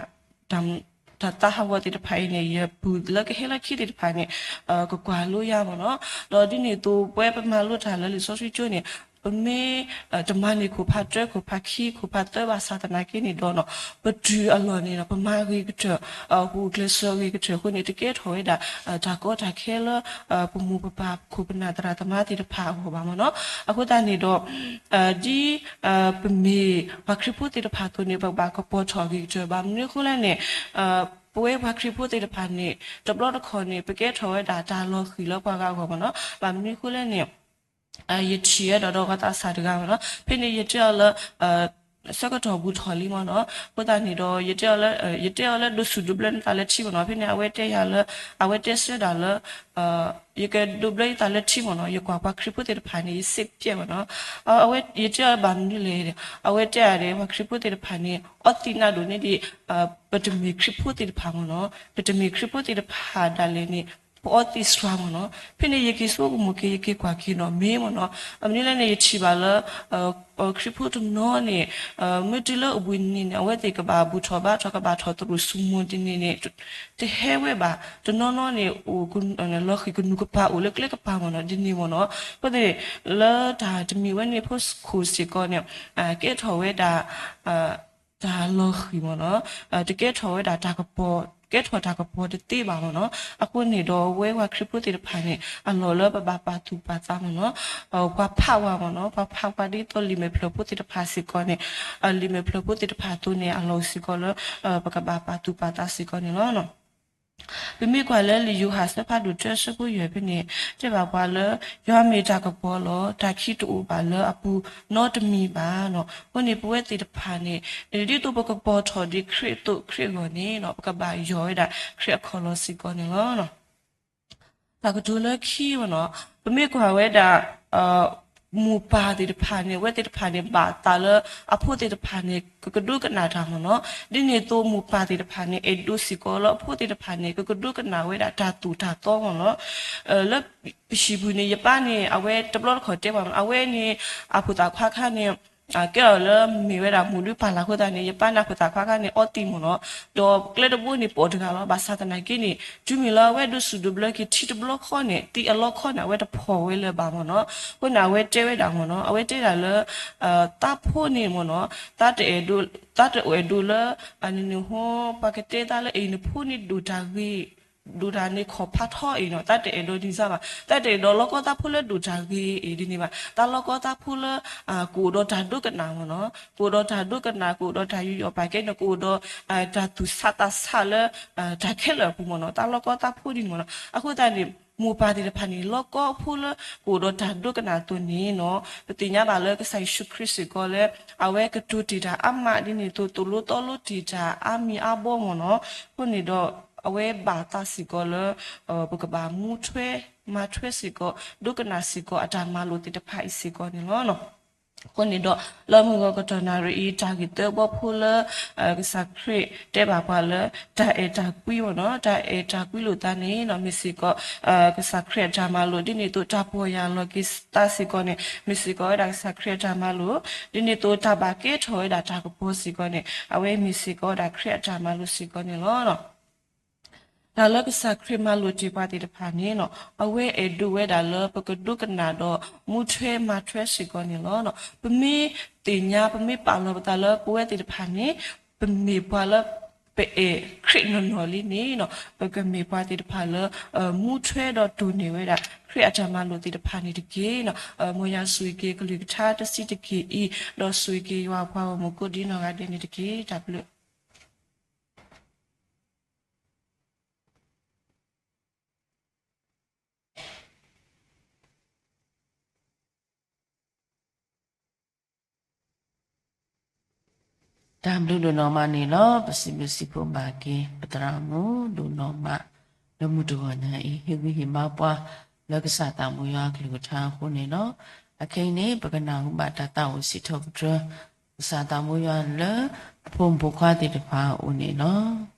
တၢ်သးဟးဂီၤသ့ၣ်တဖၣ်အံၤန့ၣ် ယပုၢ်လၢကဟဲလၢခံသ့ၣ်တဖၣ်န့ၣ် ကကွၢ်လိယၤမ့ၢ်နီၤ. ဒီးဒ်န့ၣ်အသိး ပဝဲပမၤလိတၢ်လၢလံာ်စီဆှံကၠိန့ၣ် ပမ့ၢ်တမၤန့ၢ်ခိၣ်ဖးတၢ ခိၣ်ဖးခံ ခိၣ်ဖးသၢဘၣ်ဆၣ်သနာ်က့န့ၣ်ဒီးနီၤ ပတုၤအလီၢ်န့ၣ်နီၤ ပမၤဂ့ၤကတၢၢ် ပဂုာ်ကျဲးစၢးဂ့ၤကတၢၢ်အဃိန့ၣ် တကဲထီၣ်ဝဲဒၣ် တၢ်ကီတၢ်ခဲလၢ ပမိၢ်ပပၢ်ခိၣ်ပနၢ်သရၣ်သမါသ့ၣ်တဖၣ်အဂီၢ်ဘၣ်မ့ၢ်နီၤ. အဃိသတးန့ၣ်ဒီး ဒ် ပမ့ၢ်ပှၤခရံာ်ဖိသ့ၣ်တဖၣ်အသိးန့ၣ် ပကဘၣ်ကပီၤထီၣ်အဂ့ၤကတၢၢ်ဘၣ်မနုၤအဃိလဲၣ်န့ၣ် ပဝဲပှၤခရံာ်ဖိသ့ၣ်တဖၣ်န့ၣ် တဘျီတခီၣ်န့ၣ် ပကဲထီၣ်ဝဲဒၣ်တၢ်လီၤဃံၤလၢပှၤဂၤအဂီၢ်မ့ၢ်နီၤ. ဘၣ်မနုၤအဃိလဲၣ်န့ၣ် ယထံၣ်ဝဲဒီးဒီးဂီၢ်သးစၢ်တဂၤမ့ၢ်နီၤ. ဖဲန့ၣ်ယတဲအီၤလၢ ဆၢကတီၢ်ဘူးထီၣ်လံမ့ၢ်နီၤ. အဃိသတးန့ၣ်ဒီး ယတဲအီၤလၢ ယတဲအီၤလၢဒိးဆူၣ်ဒိးဘျၢနသးလၢထံမ့ၢ်နီၤ. ဖဲန့ၣ် အဝဲတဲယၤလၢ အဝဲတဲဆၢဒၣ်လၢ ယကဒိးဘျၢယသးလၢထံမ့ၢ်နီၤ. ယကွၢ်ပှၤခရံာ်ဖိသ့ၣ်တဖၣ်န့ၣ် ယစံးပျဲမ့ၢ်နီၤ. အဝဲယတဲအီၤဘၣ်မနုၤလဲၣ်. အဝဲတဲအီၤဒီး ပှၤခရံာ်ဖိသ့ၣ်တဖၣ်န့ၣ် အီသံးနးဒိၣ်န့ၢ်ဒံး ပတမ့ၢ်ခရံာ်ဖိသ့ၣ်တဖၣ်မ့ၢ်နီၤ. ပတမ့ၢ်ခရံာ်ဖိသ့ၣ်တဖၣ်ဒၣ်လဲာ်န့ၣ် ပအီသံးစှၤမ့ၢ်နီၤ. ဖဲန့ၣ် ယက့ၤဆိကမိၣ်က့ၤ ယက့ၤကွၢ်က့ၤနီၣ်မ့ၢ်မ့ၢ်နီၤ. အမနုၤလဲၣ်န့ၣ် ယထံၣ်ဘၣ်လၢ ခရံာ်ဖိတနီၤန့ၣ် မ့ၢ်တုၤလၢအဘူးန့ၣ်န့ၣ် အဝဲသ့ၣ်ကဘၣ်ဘူၣ်ထီၣ်ဘါထီၣ် ကဘၣ်ထီၣ်သရူးစူမူၤဒ်န့ၣ်န့ၣ် တဟဲဝဲဘၣ်. တနီၤနီၤန့ၣ် အိၣ် လီၤဃံၤကနူၤကပၤအိၣ်လၢကျဲကပၤမ့ၢ်နီၤ ဒ်န့ၣ်မ့ၢ်နီၤ. အဃိသတးန့ၣ် လၢတၢ်တမံၤဝဲန့ၣ်ဖိခိၣ်စ့ၢ်ကီးန့ၣ် ကဲထီၣ်ဝဲဒၣ် တၢ်လီၤဃံၤမ့ၢ်နီၤ, တကဲထီၣ်ဝဲဒၣ်တၢ်ကပီၤ, ကဲထီၣ်တၢ်ကပီၤတသ့ဘၣ်မ့ၢ်နီၤ. အဃိန့ၣ်ဒီး အဝဲပှၤခရံာ်ဖိသ့ၣ်တဖၣ်န့ၣ် အလီၢ်လၢပဘၣ်ပာ်သူၣ်ပာ်သးမ့ၢ်နီၤ, ပှၤဖးဝဲမ့ၢ်နီၤ, ပှၤဖးဝဲဒ်သိးလံာ်မဲာ်ဖျၢၣ်ဖိသ့ၣ်တဖၣ်စ့ၢ်ကီးန့ၣ်, လံာ်မဲာ်ဖျၢၣ်ဖိသ့ၣ်တဖၣ်အသိးန့ၣ် အလီၢ်စ့ၢ်ကီးလၢ ပကဘၣ်ပာ်သူၣ်ပာ်သးစ့ၢ်ကီးန့ၣ်လီၤ. ပမ့ၢ်ကွၢ်လၢလံာ်ယိၤဟၣ်အဆၢဖးဒိၣ်တၢ အဆၢဖိယဲၢ်ဖဲန့ၣ် တဲဘၣ်ပှၤလၢ ယွၤမ့ၢ်တၢ်ကပီၤလီၤ. တၢ်ခံတအိၣ်ဘၣ်လၢအပူၤနီတမံၤဘၣ်နီၤ. အဃိန့ၣ် ပဝဲသ့ၣ်တဖၣ်န့ၣ် ဒ်သိးပကပီၤထီၣ်ဒ်ခရံာ်အသိးခရံာ်အဂီၢ်န့ၣ်နီၤ ပကဘၣ်ယီၢ်ဝဲဒၣ်ခရံာ်အခီၣ်လီၢ်စ့ၢ်ကီးန့ၣ်လီၤ. တၢ်ကတိၤလၢခံမ့ၢ်နီၤ, ပမ့ၢ်ကွၢ်ဝဲဒၣ် မိၢ်ပၢ်သ့ၣ်တဖၣ်န့ၣ် အဝဲသ့ၣ်တဖၣ်န့ၣ် ဘၣ်သးလၢအဖိသ့ၣ်တဖၣ်န့ၣ် ကကဒိကနၣ်တၢ်မ့ၢ်နီၤ. ဒ်န့ၣ်အသိးမိၢ်ပၢ်သ့ၣ်တဖၣ်န့ၣ် အဲၣ်ဒိးစ့ၢ်ကီးလၢအဖိသ့ၣ်တဖၣ်န့ၣ် ကကဒိကနၣ်ဝဲဒၣ်တၢ်သိၣ်တၢ်သီမ့ၢ်နီၤ. လၢပဟံၣ်ပူၤန့ၣ် ယပၢ်န့ၣ် အဝဲတဘျီတခီၣ်တဲပှၤမ့ၢ် အဝဲန့ၣ် အဖိသၣ်ခွါခါန့ၣ် ကဲထီၣ်လၢမ့ၢ်ဝဲဒၣ်မိၢ်ဒုးပာ်လၢ်အဃိသတးန့ၣ် ယပၢ်န့ၣ်အဖိသၣ်ခွါခါန့ၣ် အီသံးမ့ၢ်နီၤ, ဒီးကျဲတဘိန့ၣ်ပိာ်တဂၤလီၤ. ဘၣ်ဆၣ်သနာ်က့န့ၣ် တုၤမ့ၢ်လၢအဝဲဒိးစူၣ်ဒိးဘျၢက့ၤထံတဘျီဃီန့ၣ် သံးအလီခီန့ၣ် အဝဲတဖီၣ်ဝဲလၢၤဘၣ်မ့ၢ်နီၤ. အဃိန့ၣ် အဝဲတဲဝဲဒၣ်မ့ၢ်နီၤ, အဝဲတဲဒၣ်လၢ သးဖိန့ၣ်မ့ၢ်နီၤ, သးတအဲၣ်ဒိး, သးတအဲၣ်ဒိးလၢ နနဟိ ပှၤကတဲသးလၢအံၤ နဖိန့ၣ်ဒိၣ်တၢ်ဂ့ၤ ဒိၣ်တၢ်န့ၣ်ခီၣ်ဖးထီအံၤနီၤ, သးတအဲၣ်ဒိးဒ်န့ၣ်ဘၣ်. သးတအဲၣ်ဒိးလီၢ်ကီသးဖိလၢဒိၣ်တၢ်ဂ့ၤအံၤဒ်န့ၣ်ဘၣ်. သးလီၢ်ကီသးဖိလၢ ကအိၣ်ဒီးတၢ်ဒိကနၣ်မ့ၢ်နီၤ, ကအိၣ်ဒီးတၢ်ဒိကနၣ်, ကအိၣ်ဒီးတၢ်ယူးယီၣ်ပာ်ကဲန့ၣ်, ကအိၣ်ဒီး တၢ်သူၣ်ဆးသးဆးလၢ တၢ်ခဲလၢာ်အပူၤမ့ၢ်နီၤ. သးလီၢ်ကီသးဖိဒ်န့ၣ်မ့ၢ်နီၤ. အဃိသတးန့ၣ် မိၢ်ပၢ်သ့ၣ်တဖၣ်န့ၣ် လီၢ်ကီဖိလၢ ကအိၣ်ဒီးတၢ်ဒိကနၣ်အသိးန့ၣ်နီၤ, ပသ့ၣ်ညါဘၣ်လၢကစၢ်ယ့ၣ်ၡူးခရံာ်စ့ၢ်ကီးလၢ အဝဲကတိၤတ့ၢ်တၢ်အါမးဒ်န့ၣ်အသိး သိၣ်လိသီလိတ့ၢ်တၢ်အါမံၤအါဘီမ့ၢ်နီၤ. အဃိန့ၣ်ဒီး အဝဲဘၣ်သးစ့ၢ်ကီးလၢ ပကဘၣ်မူထွဲ မၤထွဲစ့ၢ်ကီး ဒိကနၣ်စ့ၢ်ကီး အတၢ်မၤလိာ်သ့ၣ်တဖၣ်အံၤစ့ၢ်ကီးန့ၣ်လီၤ. အဃိန့ၣ်ဒီး လၢမုၢ်ဂီၤကတီၢ်နၣ်ရံၣ်အံၤ တၢ်ဂ့ၢ်သၢဘီဖိလၢ ကစၢ်ခရံာ်တဲဘၣ်ပှၤလၢ တၢ်အဲၣ်တၢ်ကွံမ့ၢ်နီၤ, တၢ်အဲၣ်တၢ်ကွံလိာ်သးန့ၣ်နီၤ မ့ၢ်စ့ၢ်ကီး ကစၢ်ခရံာ်အတၢ်မၤလိာ်, ဒ်န့ၣ်အသိးတၢ်ပီၢ်ယၢ်လီၤက့ၤသးစ့ၢ်ကီးန့ၣ် မ့ၢ်စ့ၢ်ကီးဝဲဒၣ်ကစၢ်ခရံာ်အတၢ်မၤလိာ်, ဒ်န့ၣ်အသိးတၢ်ဘၣ်ကဲထီၣ်ဝဲဒၣ်တၢ်ကပီၤစ့ၢ်ကီးန့ၣ် အဝဲမ့ၢ်စ့ၢ်ကီးဝဲဒၣ်ခရံာ်အတၢ်မၤလိာ်စ့ၢ်ကီးန့ၣ်လီၤ. တၢ်လၢကစၢ်ခရံာ်မၤလိာ်တ့ၢ်ပှၤသ့ၣ်တဖၣ်န့ၣ်နီၤ အဝဲအဲၣ်ဒိးဝဲဒၣ်လၢပကဒိကနၣ်ဒီးမူထွဲမၤထွဲစ့ၢ်ကီးန့ၣ်လီၤ. ပမ့ၢ်သ့ၣ်ညါ ပမ့ၢ်ပာ်လီၤပသးလၢပဝဲသ့ၣ်တဖၣ်န့ၣ် ပမ့ၢ်ပှၤလၢ ပအဲၣ်ခရံာ်နီၢ်နီၢ်လံန့ၣ်နီၤ ပကမ့ၢ်ပှၤသ့ၣ်တဖၣ်လၢ မူထွဲဒီးတိၢ်န့ၢ်ဝဲဒၣ် ခရံာ်အတၢ်မၤလိာ်သ့ၣ်တဖၣ်န့ၣ်တက့ၢ်နီၤ. မ်ယွၤဆိၣ်ဂ့ၤက့ၤကလုၢ်ကထါတဆံးတက့ၢ်အံၤ ဒီးဆိၣ်ဂ့ၤက့ၤယွၤအပှၤဂီၢ်မုၢ်ကိးဒ်နီၢ်ဂၤဒဲးန့ၣ်တက့ၢ်. တၢ်ဘျုးတၢ်ဘျုးဒိၣ်နီၢ်မးန့ၣ်လီၤ. ပစံးဘျုးစံးဖှိၣ်ဘၣ်က့ၤ ပသရၣ်မုၣ်ဒိၣ်နီၢ်မး လၢမုၢ်တဂီၤညါအံၤ ဟ့ၣ်ဂံၢ်ဟ့ၣ်ဘါပှၤ လၢကစၢ်သးဘိယွၤအကလုၢ်ကထါအဃိန့ၣ်လီၤ. အခဲအံၤန့ၣ် ပကနၢ်ဟူဘၣ်တၢ်သးအိၣ်စံးထီၣ်ပတြၢၤ ကစၢ်သးဘိယွၤလၢ ပဖိမုၣ်ဖိခွါသ့ၣ်တဖၣ်အအိၣ်န့ၣ်လီၤ.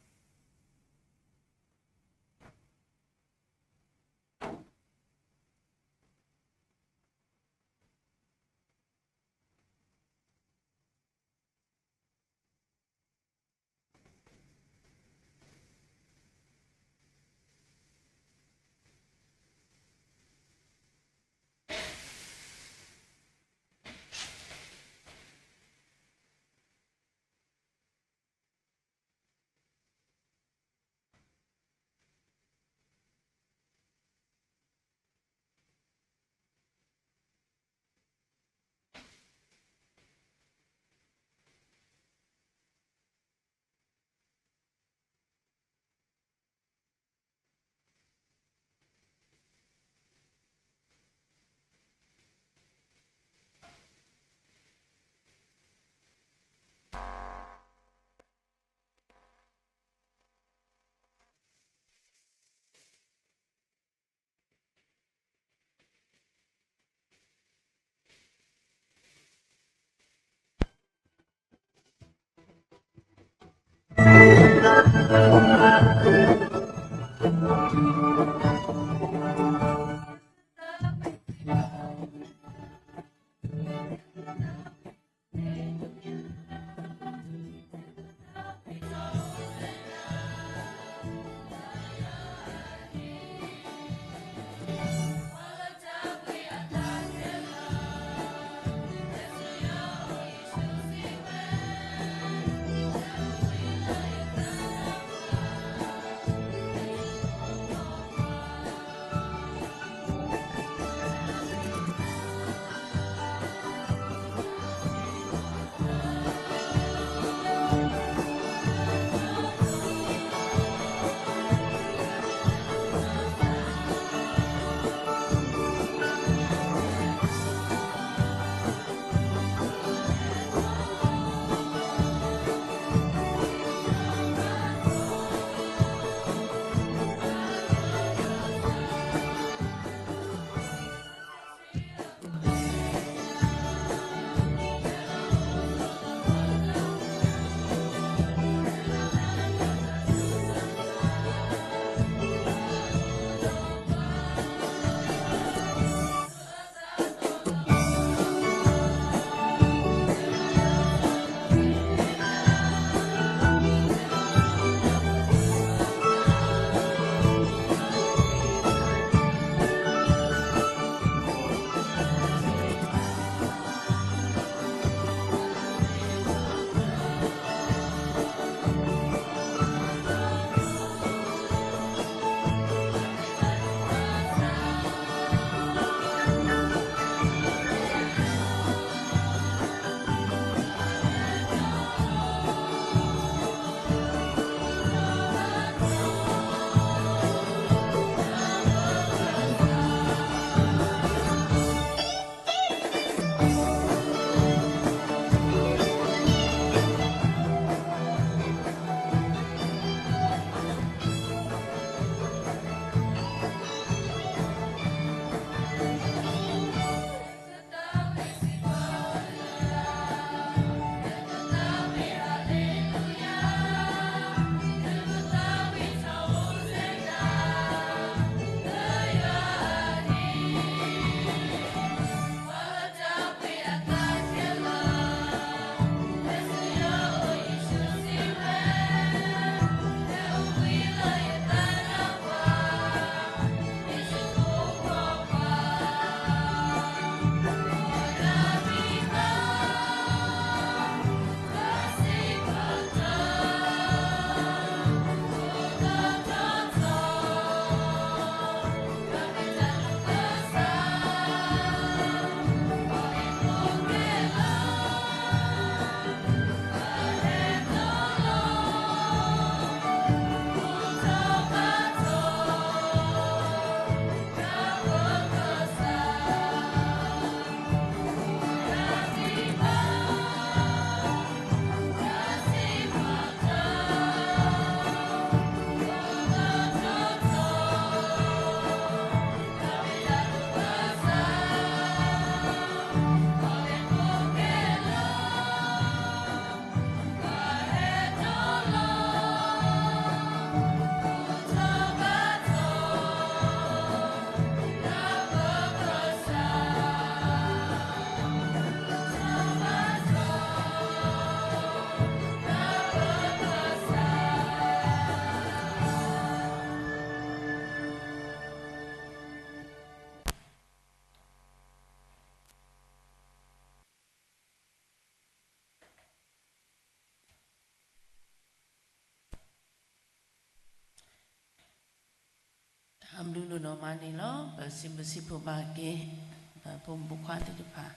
ဒူဒိၣ်နီၢ်မးန့ၣ်လီၤ. ပစံးဘျုးစံးဖှိၣ်ဘၣ်က့ၤ ပဖိမုၣ်ဖိခွါသ့ၣ်တဖၣ်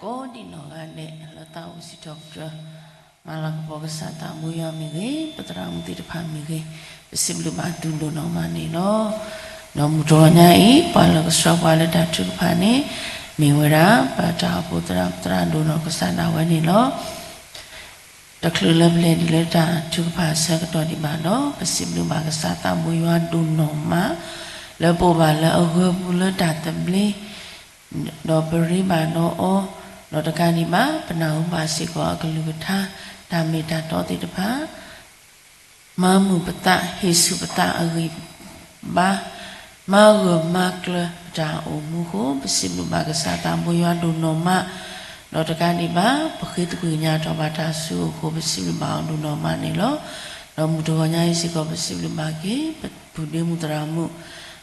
ကိးဒံးနီၢ်ဂၤဒဲး လၢတၢ်အိၣ်စံးထီၣ်ပတြၢၤ မၤလၤကပီၤကစၢ်သးဘိယွၤမ့ၢ်ဂ့ၤ, ပသရၣ်မုၣ်သ့ၣ်တဖၣ်မ့ၢ်ဂ့ၤ, ပစံးဘျုးဘၣ်သုဒိၣ်နီၢ်မးန့ၣ်လီၤ. ဒီးမုၢ်တဂီၤညါအံၤ ပှၤလၢကဆှၢပှၤလၢတၢ်ထုကဖၣ်န့ၣ် မ့ၢ်ဝဲဒၣ် ပတၢ်အိၣ်ဖှိၣ်သရၣ် ပသရၣ်ဒိၣ်နီၢ်ကစၢ်ဒၣ်ဝဲန့ၣ်လီၤ. တချုးလၢပလဲၤဒ်လၢတၢ်ထုကဖၣ်အဆၢကတီၢ်ဒံးဘၣ်ဒီး ပစံးဘျုးဘၣ်ကစၢ်သးဘိယွၤဒိၣ်နီၢ်မး လၢပအိၣ်ဘၣ်လၢအဂၢၢ်ပူၤလၢတၢ်သဘျ့ ဒီးပရ့ဘၣ်ဒီးအီၤ, ဒီးတကးဒံးဘၣ် ပနၢ်ဟူဘၣ်စ့ၢ်ကီးအကလုၢ်ကထါ တၢ်မ့ၢ်တၢ်တီသ့ၣ်တဖၣ် မၤမုာ်ပသး ဟ့ၣ်ဆူၣ်ပသးအဂံၢ်ဘါ, မၤဂၢၢ်မၤကျၢၤပတၢ်အိၣ်မူအဃိ ပစံးဘျုးဘၣ်ကစၢ်သးဘိယွၤဒိၣ်နီၢ်မး, ဒီးတကးဒံးဘၣ် ပဃ့သကွံၢ်ကညးထီၣ်ဘၣ်တၢ်စုအဃိ ပစံးဘျုးဘၣ်အီၤဒိၣ်နီၢ်မးန့ၣ်လီၤ. ဒီးမုၢ်တဂီၤညါအံၤစ့ၢ်ကီး ပစံးဘျုးဘၣ်က့ၤ ပပုၢ်ဒ့မုၣ်သရၣ်မုၣ်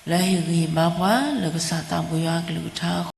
လၢဟ့ၣ်ဂံၢ်ဟ့ၣ်ဘါပှၤ လၢကစၢ်သးဘိယွၤအကလုၢ်ကထါအဃိ